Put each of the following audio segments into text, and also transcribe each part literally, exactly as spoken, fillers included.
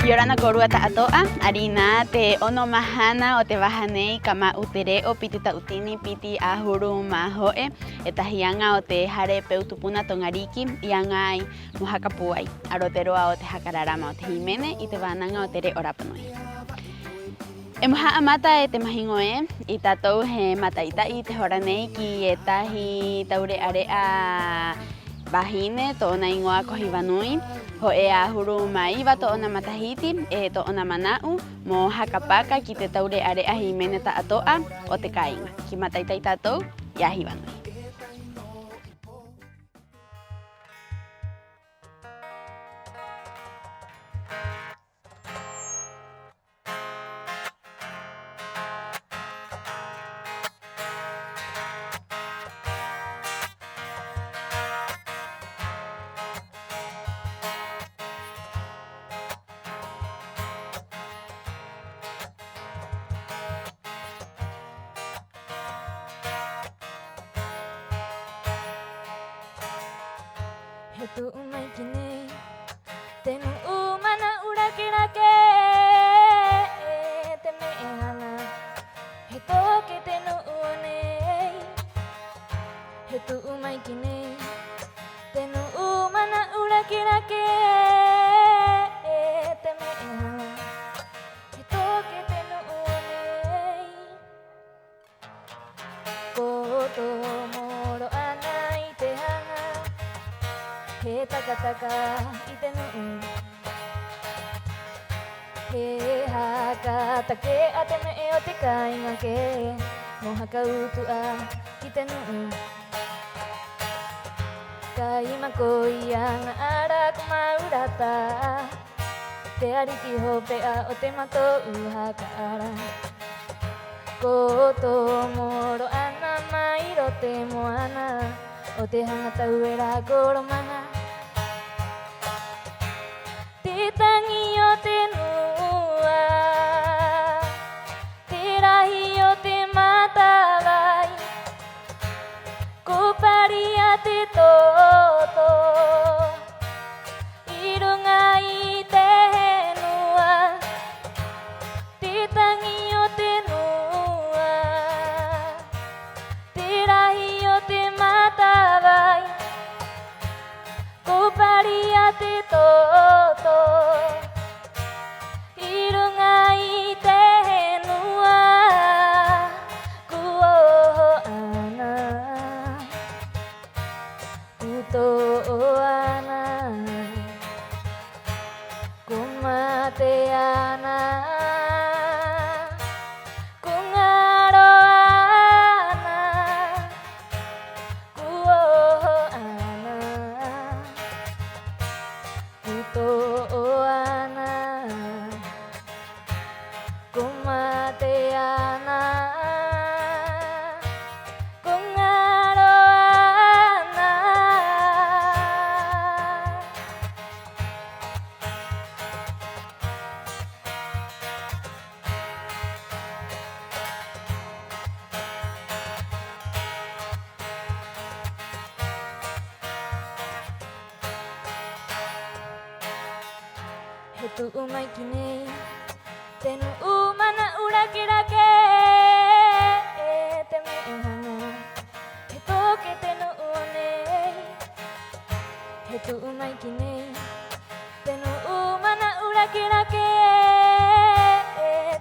'Iorana kōrua ta'ato'a, 'ā rinā te ono mahana o te vaha nei ka ma'u te re'o piti ta'utini piti 'ahuru mā ho'e, e tahi aŋa o te hare peu tupuna toŋariki i aŋa ai mo haka pūai a roto i te roa o te haka rarama o te hīmene i te vānaŋa o te re'o rapa nui. E mo ha'amata e te mahiŋo ē, i a tātou he mata'ita'i i te hora nei ki e tahi taure'a-re'a vahine, tō'ona 'īŋoa ko Hiva Nui, ho'e 'ahuru mā iva tō'ona matahiti 'e tō'ona mana'u mo haka paka ki te taure'a-re'a hīmene ta'ato'a o te kāiŋa. Ki mata'ita'i tātou i a Hiva Nui. He tu'u mai ki nei te nu'u mana'u rake-rake, te me'e haŋa he toke te nu'u o nei. He tu'u mai ki nei te nu'u mana'u rake-rake, te me'e haŋa he toke te nu'u o nei. Ko tomo rō 'ana i te haŋa he taka-taka i te nu'u. He haka take'a te me'e o te kāiŋa kē mo haka utu'a ki te nu'u. Ka ima koe i aŋa 'ā rā ko Maurata, te ariki hope'a o te mato'u haka 'ara. Ko tomo rō 'ana mai roto i te moana o te haŋa tauera ko Romaŋa. Te taŋi o te nua, te rahi o te matavai, ko Paria te toto 'i ruŋa i te henua. Te taŋi o te nua, te rahi o te matavai, ko Paria te toto 'i ruŋa i te henua. Ko oho 'ana, ko to'o 'ana, ko mate 'ana, ko ŋaro 'ana, ko oho 'ana, ko to'o 'ana, ko mate 'ana, ko ŋaro 'ana. He tu'u mai ki nei te nu'u mana'u rake-rake, te me'e haŋa he toke te nu'u o nei. He tu'u mai ki nei te nu'u mana'u rake-rake,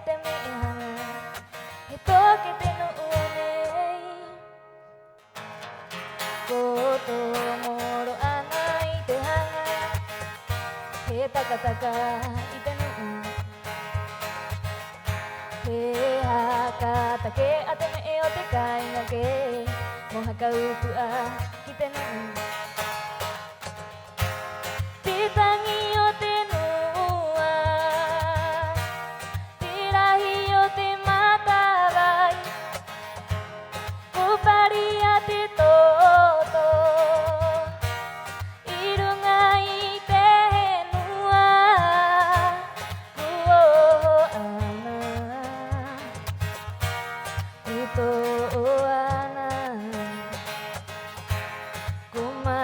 te me'e haŋa he toke te nu'u o nei. Ko tomo rō 'ana i te haŋa he taka-taka i te nu'u. He haka take'a te me'e o te kāiŋa kē mo haka utu'a ki te nu'u. Te taŋi o te nua, te rahi o te matavai, ko Paria te toto 'i ruŋa i te henua. Ko oho 'ana, ko to'o 'ana, ko ma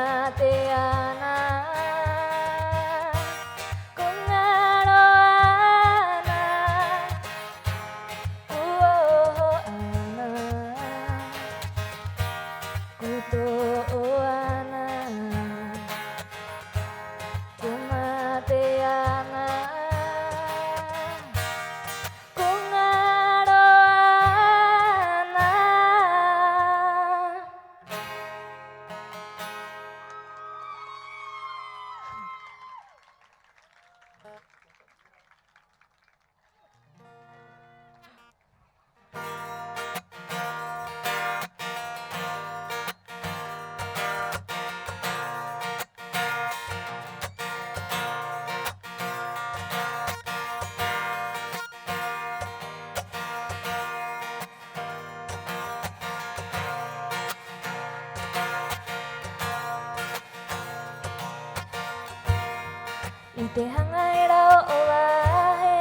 te haŋa era o Vahe,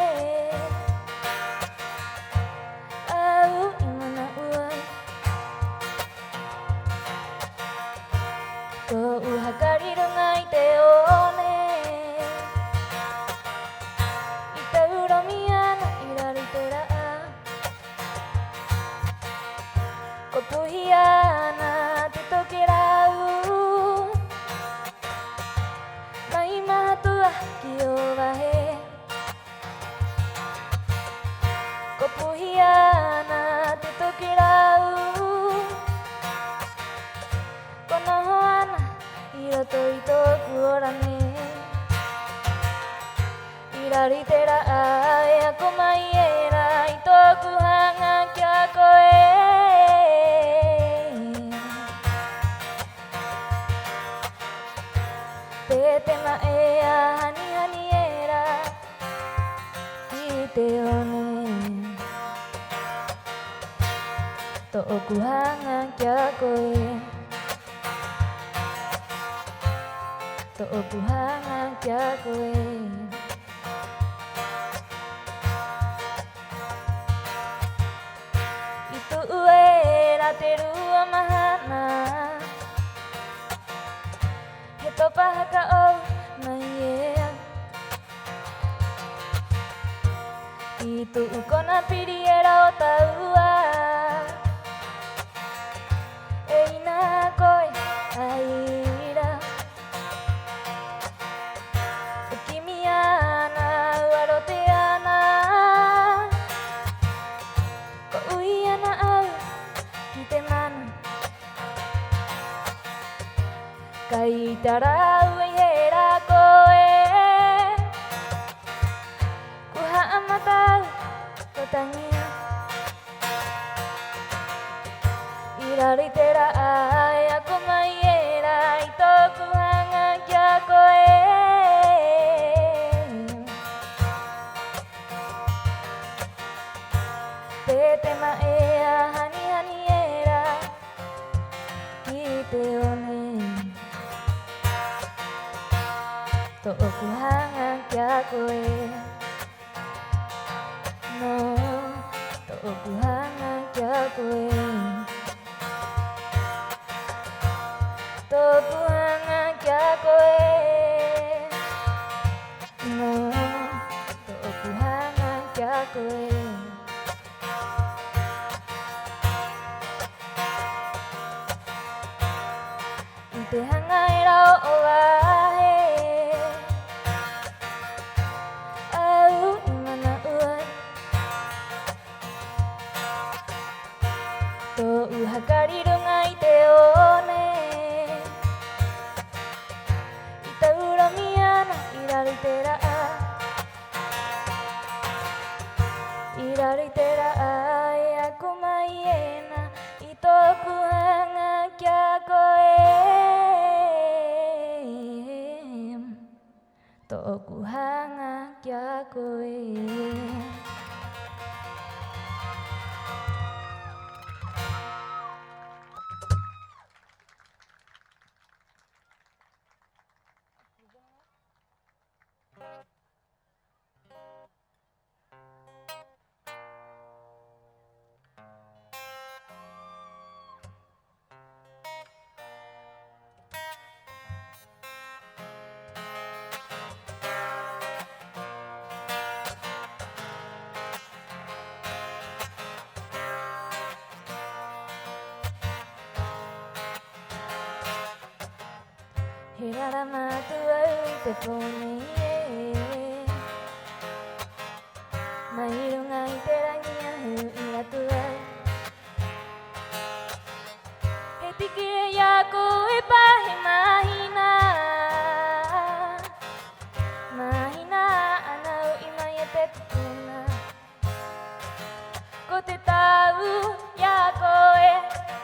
a au i mana'u ai. To'u haka riruŋa i te one, i tauromai 'ana 'i raro i te ra'ā. Ko puhi 'ana te tokerau mai mahatua ki 'o Vahe. Ko puhi 'ana te tokerau, ko noho 'ana 'i roto i tō'oku ora nei. 'I raro i te ra'ā e ako mai era i tō'oku haŋa ki a koe. Te tema e aha-hani-hani era ki te one, tō'oku haŋa ki a koe. Tō'oku haŋa ki a koe. 'I tu'u era te rua mahana, he topa haka 'ou mai e au. 'I tu'u kona piri era o tāua, 'e 'ina koe a ira. E kimi 'ana, a au a rote 'ana, ko 'ui 'ana a au ki te mana. Kai tara a au e hē rā koe, ko ha'amata a au ko taŋi a au. 'I raro i te ra'ā e ako mai era i tō'oku haŋa ki a koe. Te tema e aha-hani-hani era ki te one, tō'oku haŋa ki a koe. Nō, tō'oku haŋa ki a koe. Tō'oku haŋa ki a koe. Nō, tō'oku haŋa ki a koe. 'I te haŋa era o Vahe, a au i mana'u ai. To'u haka riruŋa i te one, i tauromai 'ana 'i raro i te ra'ā, 'i raro i te ra'ā e ako mai ena i tō'oku haŋa ki a koe. Tō'oku haŋa ki a koe. He rarama atu a au i te pō nei ē, mai ruŋa i te raŋi a au i u'i atu ai. He tiki ē i a koe pa he māhina, māhina 'ana u'i mai e te tupuna. Ko te tau i a koe,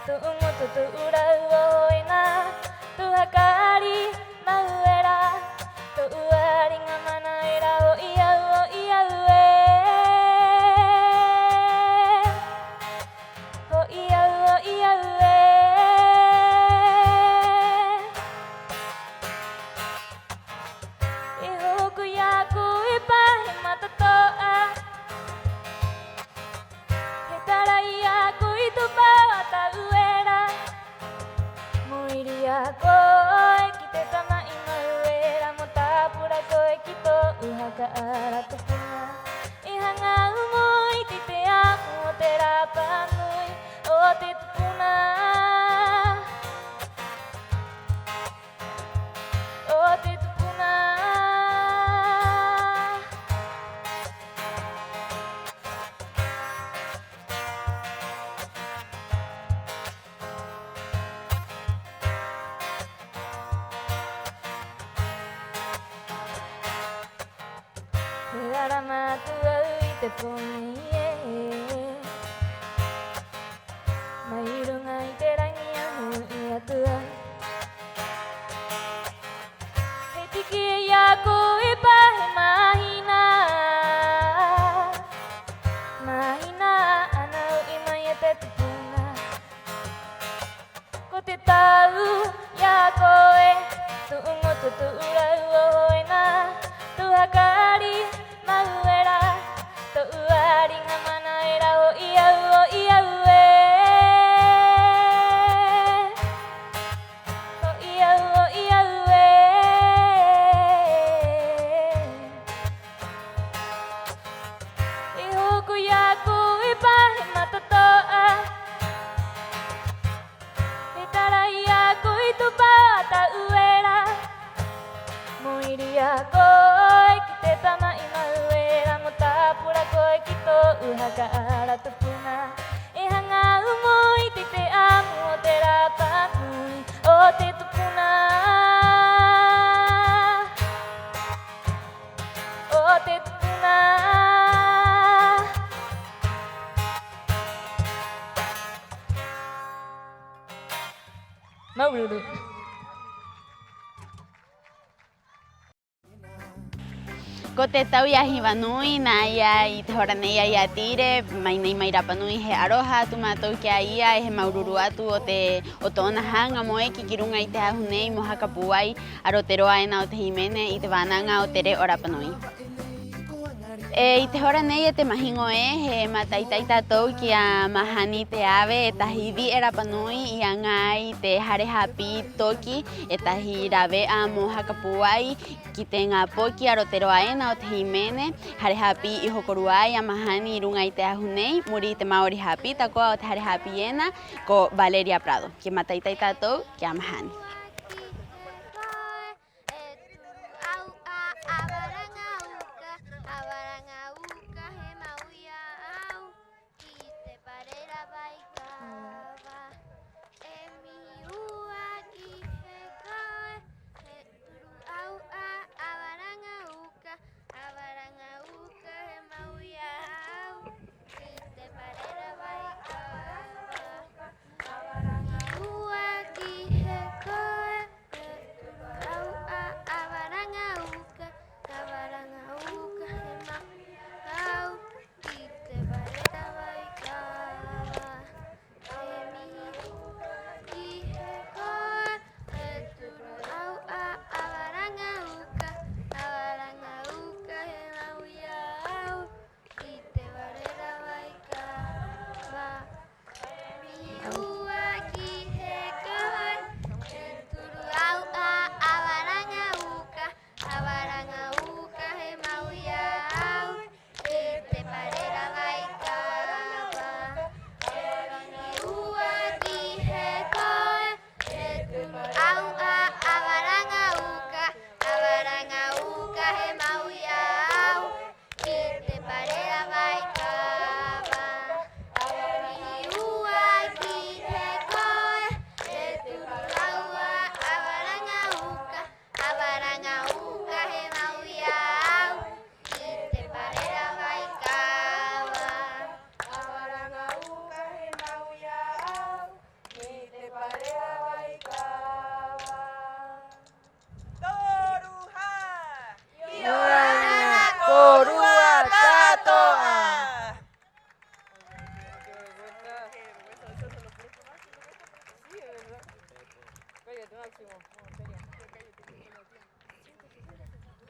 tu'u motu, tu'u rau, 'o ena, tu'u hakari mau era, tu'u ariŋa mana era, 'o i a au, 'o i a au ē. Ho'i a au, ho'i a au ē. E hoko i a Ka ara tupuna i haŋa 'ū mo 'ite i te 'amu o te rapa nui o te tupuna, o te tupuna. He ara mātou a au i te pō nei ē, mai ruŋa i te raŋi a ho'i atu a au. He tiki i a koe e pa he māhina, māhina ana u'i mai e te tupuna. Ko te tau i a koe, tu'u ŋoto, tu'u rau, oho ena, tu'u hakari, mau era, to'u ariŋa mana era, ho'i a au, ho'i a au ē, ho'i a au, ho'i a au ē. E hoko i a koe e pa he matato'a, he tarai i a koe i tō pāta'u era. Mo iri i a koe ki te tama'i mau era, mo tāpura koe ki tō'u haka ara tupuna. E haŋa 'ū mo 'ite i te 'amu o te rapa nui o te tupuna, o te tupuna. Māuru-uru. Ko te tauiahi Vanui nā ia i te hora nei a ia Tire, mai nei mai Rapa Nui. He 'aroha atu mātou ki a ia, 'e he māuru-uru atu o te, o tō'ona haŋa mo eke ki ruŋa i te ahu nei mo haka pūai a roto i te roa ena o te hīmene i te vānaŋa o te re'o rapa nui. 'E i te hora nei, e te mahiŋo ē, he mātaitai tātou ki a Mahani Te Ave, e tahi vi'e rapa nui i aŋa ai te hare hāpī toki, e tahi rāve'a mo haka pūai ki te ŋā poki a roto i te roa ena o te hīmene, hare hāpī i hokorua ai a Mahani i ruŋa i te ahu nei, muri i te ma'ori hāpī tako'a o te hare hāpī ena, ko Valeria Prado. Ki a mātaitai tātou ki a Mahani. E turu au 'ā, a vāraŋa uka, a vāraŋa uka, he mau i a au ki te parera vaikava. E mihi ua ki he koe, e turu au 'ā, a vāraŋa uka, a vāraŋa uka, he mau i a au ki te parera vaikava. Ua ki he koe, e turu au 'ā, a vāraŋa uka, a vāraŋa uka, he mau i a au ki te parera vaikava. E mihi ua ki he koe, e turu au 'ā, a vāraŋa uka, a vāraŋa uka, he mau i a au ki te parera vaikava. E mihi ua ki he koe, e turu au 'ā, a vāraŋa uka, a vāraŋa uka, he mau i a au ki te parera vaikava. E mihi ua ki he koe, e turu au 'ā, a vāraŋa uka, a vāraŋa uka, he mau i a au ki te parera vaikava. E mihi ua ki he koe, e turu au 'ā, a vāraŋa uka, a vāraŋa uka, he mau i a au ki te parera vaikava. A vāraŋa uka, he mau i a au ki te parera vaikava. Toru hā. Ki ora kōrua ta'ato'a.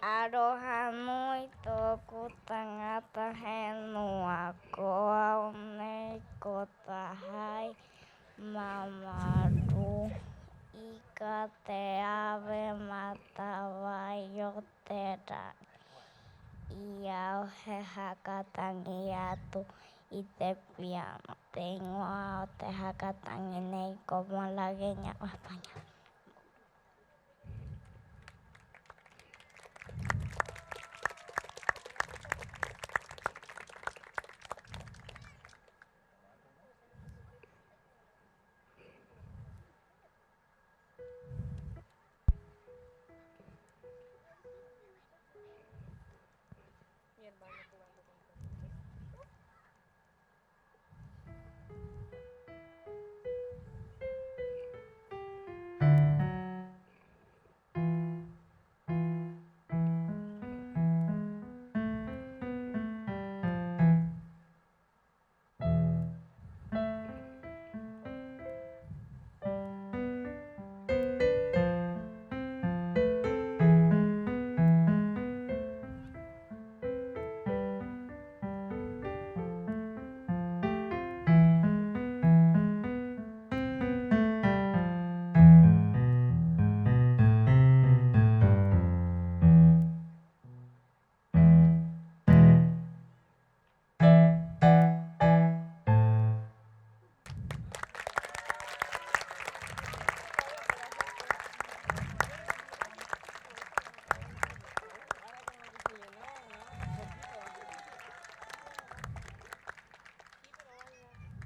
Aroha nui tō'oku taŋata henua, ko au nei ko Tahai Mamaru Ika Te Ave Matavai o te Raŋi. i te piano. Te 'īŋoa o te haka taŋi nei ko Malagueña o España.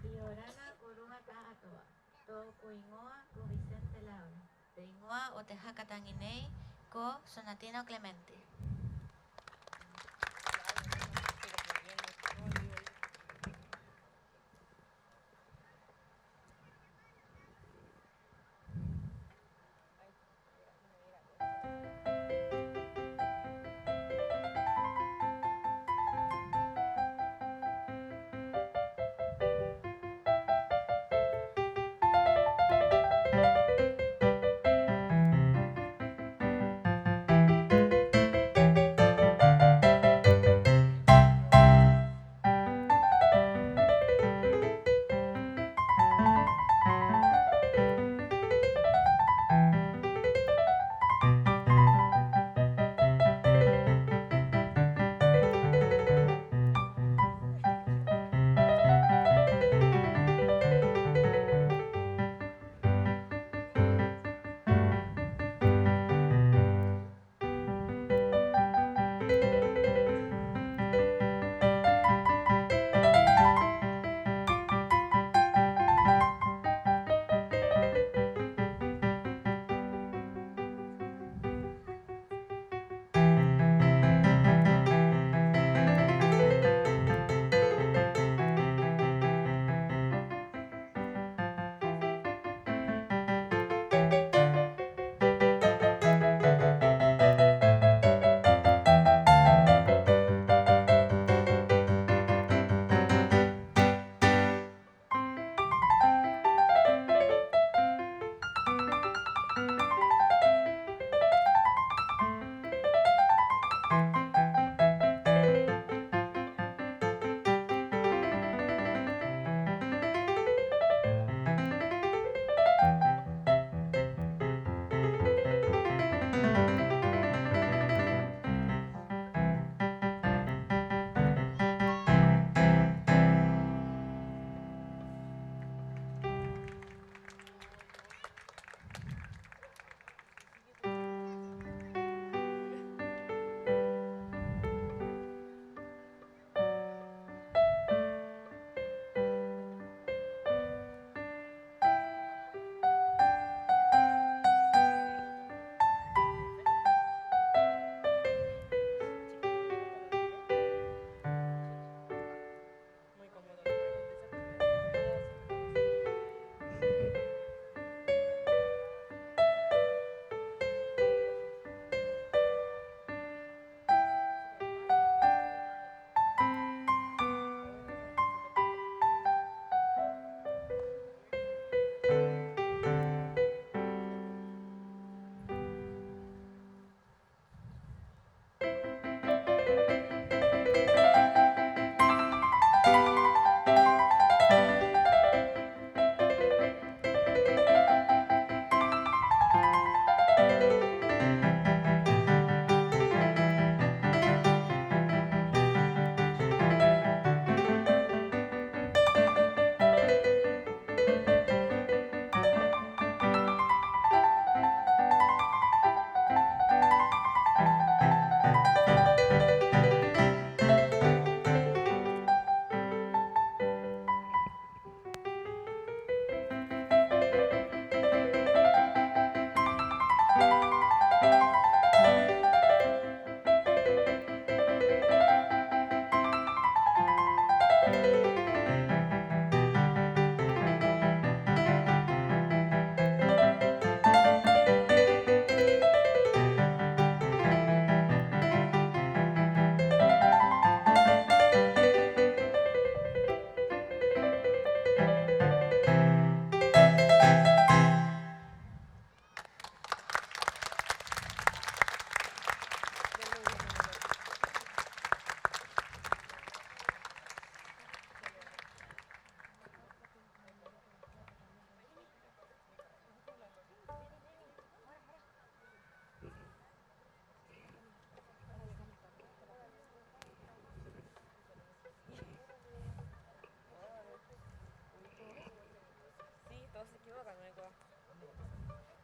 I orana ko ruŋa ta'ato'a. Tō'oku 'īŋoa ko Vicente Laura. Te 'īŋoa o te haka taŋi nei ko Sonatino Clemente.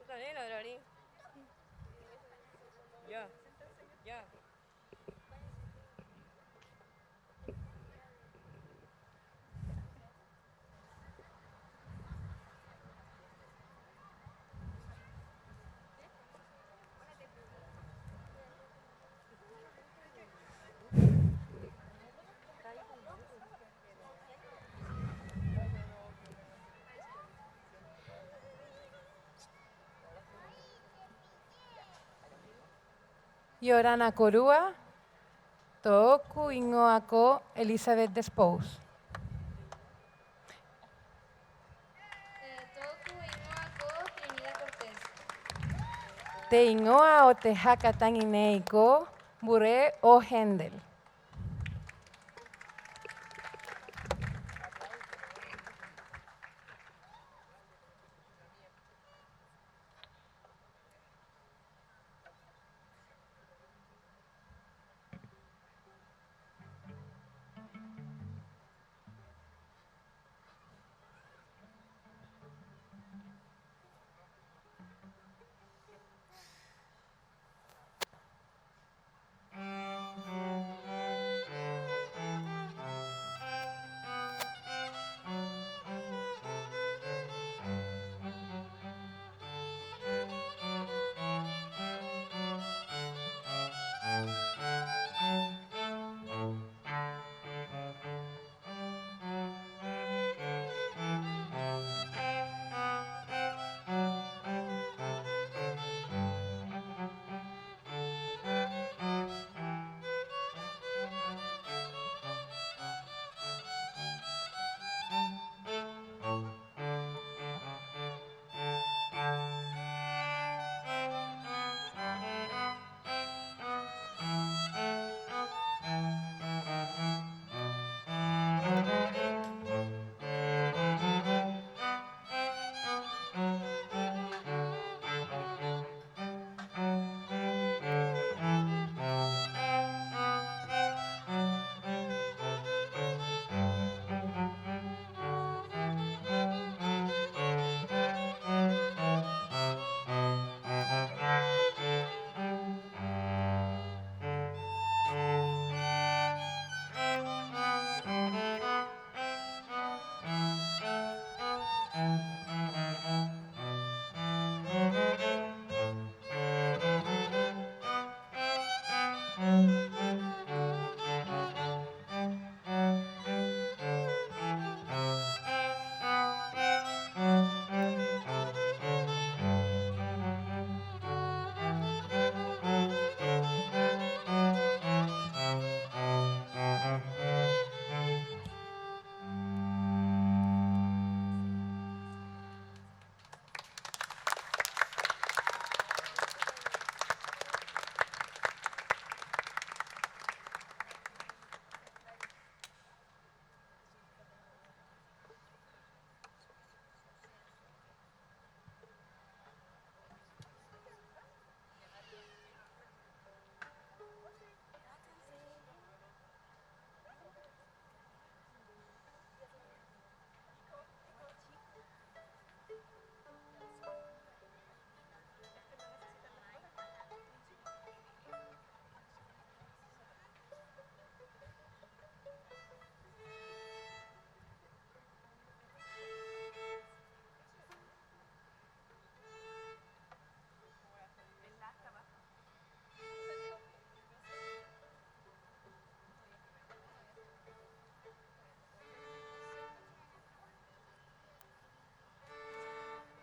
Canela, Dorari. Ya, ya. 'Iorana kōrua, tō'oku 'īŋoa ko Elizabeth Despous. E, tō'oku 'īŋoa ko Trinidad Cortés. Te 'īŋoa o te haka taŋi nei ko Bure o Hendel.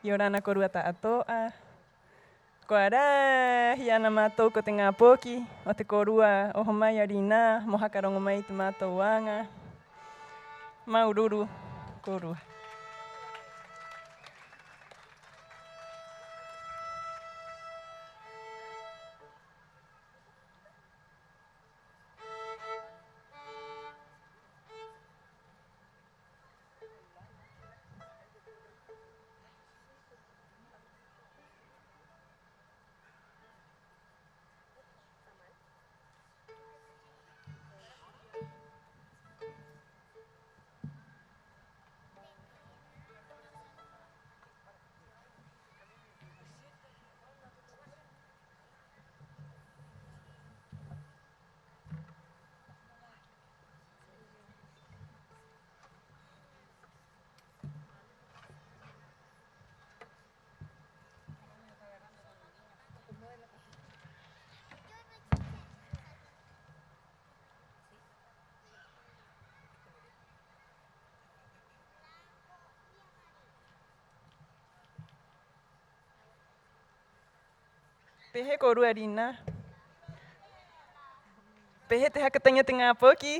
¡'Iorana kōrua ta'ato'a. Ko arahi 'ana a mātou ko te ŋā poki o te kōrua oho mai a rinā mo haka roŋo mai i te mātou aŋa. Māuru-uru kōrua. ¿Pē hē kōrua rinā? ¿Pē hē te haka taŋi o te ŋā poki?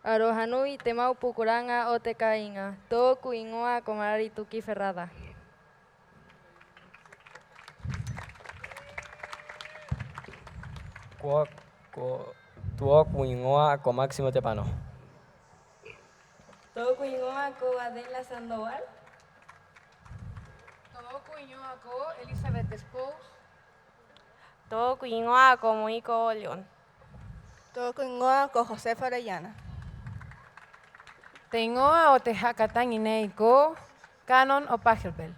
¡Aroha nui te mau pukuraŋa o te kāiŋa! Tō'oku 'īŋoa ko Marari Tuki Ferrada. Ko, ko, tō'oku 'īŋoa ko Máximo Tepano. Tō'oku 'īŋoa ko Adela Sandoval. Tō'oku 'īŋoa ko Elizabeth Despous. Tō'oku 'īŋoa ko Muiko León. Tō'oku 'īŋoa ko Josefa Orellana. Te 'īŋoa o te haka taŋi nei ko Canon o Pachelbel.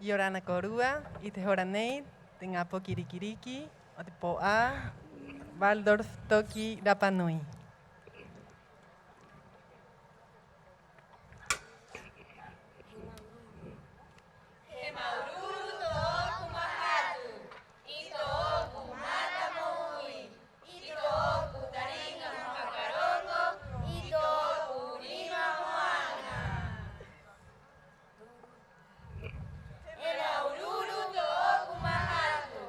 'Iorana kōrua, 'i te hora nei, te ŋā poki riki-riki o te pō'ā Waldorf Toki Rapa Nui. He māuru-uru tō'oku māhatu, 'i tō'oku mata mo ui, 'i tō'oku tariŋa mo haka roŋo, 'i tō'oku rima mo aŋa. He māuru-uru tō'oku māhatu,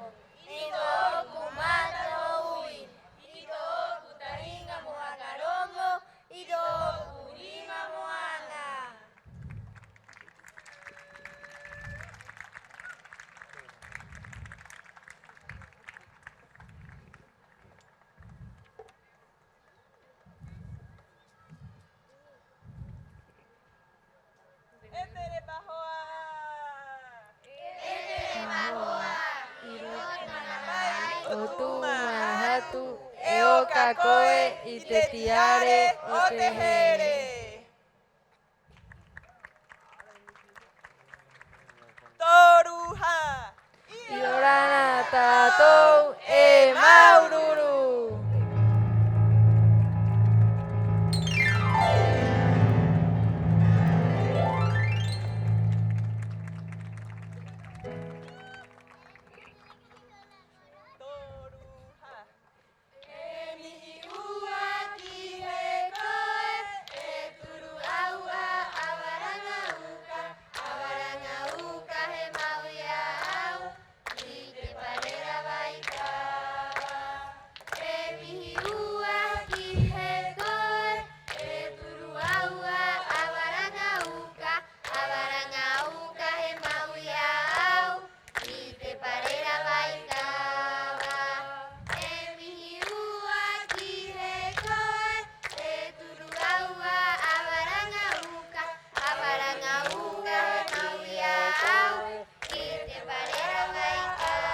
'i tō'oku mata mo ui, 'i tō'oku tariŋa mo haka roŋo, 'i tō'oku rima mo aŋa. E tere mahoa! E tere mahoa! 'I roto i te mana mai o tu'u māhatu, e oka koe i te tiare o te here. Toru hā. 'Iorana tātou, e māuru-uru. Toru hā. E mihi ua ki he koe, e turu aua a Varaŋa Uka, a Varaŋa Uka he ma'u i a au, ki te parera vaikava. E mihi ua ki he koe, e turu aua a Varaŋa Uka, a Varaŋa Uka he ma'u i a au, ki te parera vaikava. E mihi ua ki he koe, e turu aua a Varaŋa Uka, a Varaŋa Uka he ma'u i a au, ki te parera vaikava.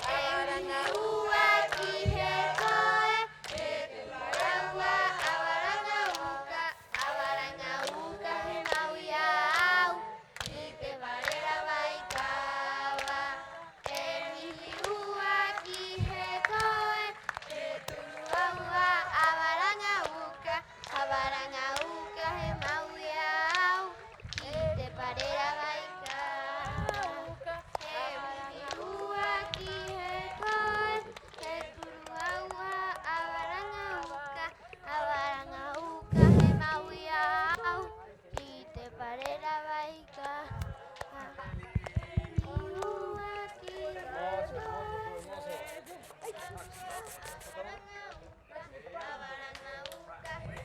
E mihi ua ki he koe, e turu aua a Varaŋa Uka, a Varaŋa Uka he ma'u i a au, ki te parera vaikava. E mihi ua ki he koe, e turu aua a Varaŋa Uka, a Varaŋa Uka he ma'u i a au, ki te parera vaikava. E mihi ua ki he koe, e turu aua a Varaŋa Uka, a Varaŋa Uka he ma'u i a au, ki te parera vaikava. E mihi ua ki he koe, a Varaŋa Uka he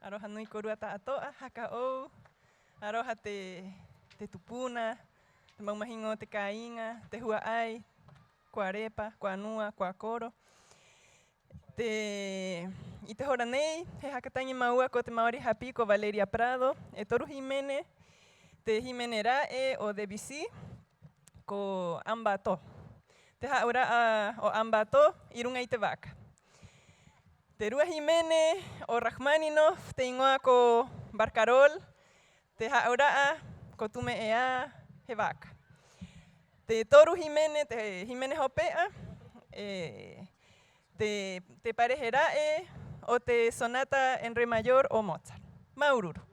Aroha nui kōrua ta'ato'a, haka 'ou. Aroha te, te tupuna, te mau mahiŋo o te kāiŋa, te hua'ai, ko Arepa, ko Anua, ko Akoro. Te, 'i te hora nei, he haka taŋi māua ko te ma'ori hāpī ko Valeria Prado, e toru hīmene, te hīmene ra'e o Debussy, ko Ambato. Te hā'aura'a o Ambato, 'I ruŋa i te vaka. Te rua hīmene o Rachmaninoff, te 'īŋoa ko Barcarolle, te hā'aura'a ko Tū Me'e 'Ā he Vaka. Te toru hīmene, te hīmene hope'a, e, te, te parehe ra'e o te sonata en re mayor o Mozart. Māuru-uru.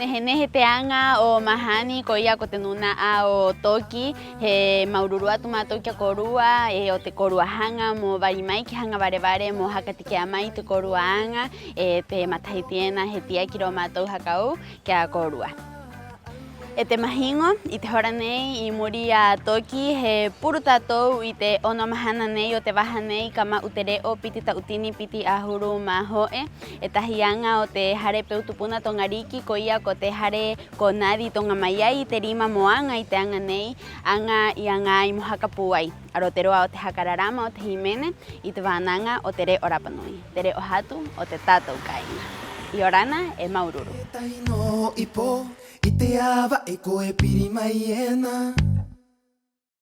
Nehe-nehe te aŋa o Mahani, koia ko te nūna'a o Toki. He māuru-uru atu mātou ki a kōrua, 'e o te kōrua haŋa mo vari mai ki Haŋa Vare-vare mo haka take'a mai i te kōrua aŋa, 'e te matahiti ena he tiaki rō mātou haka 'ou ki a kōrua. 'E te mahiŋo, 'i te hora nei, 'i muri i a Toki, he puru tātou i te 'ono mahana nei o te vaha nei, ka ma'u te re'o piti ta'utini piti 'ahuru mā ho'e, e tahi aŋa o te hare peu tupuna Toŋariki, koia ko te hare ko Nadi Toŋa Mai Ai i te rima mo aŋa i te aŋa nei, aŋa i aŋa ai mo haka pūai a roto i te roa o te haka rarama o te hīmene i te vānaŋa o te re'o rapa nui, te re'o hatu o te tātou kāiŋa. 'Iorana 'e māuru-uru. Tētahi nō ho'i pō, i te ava e koe piri mai ena.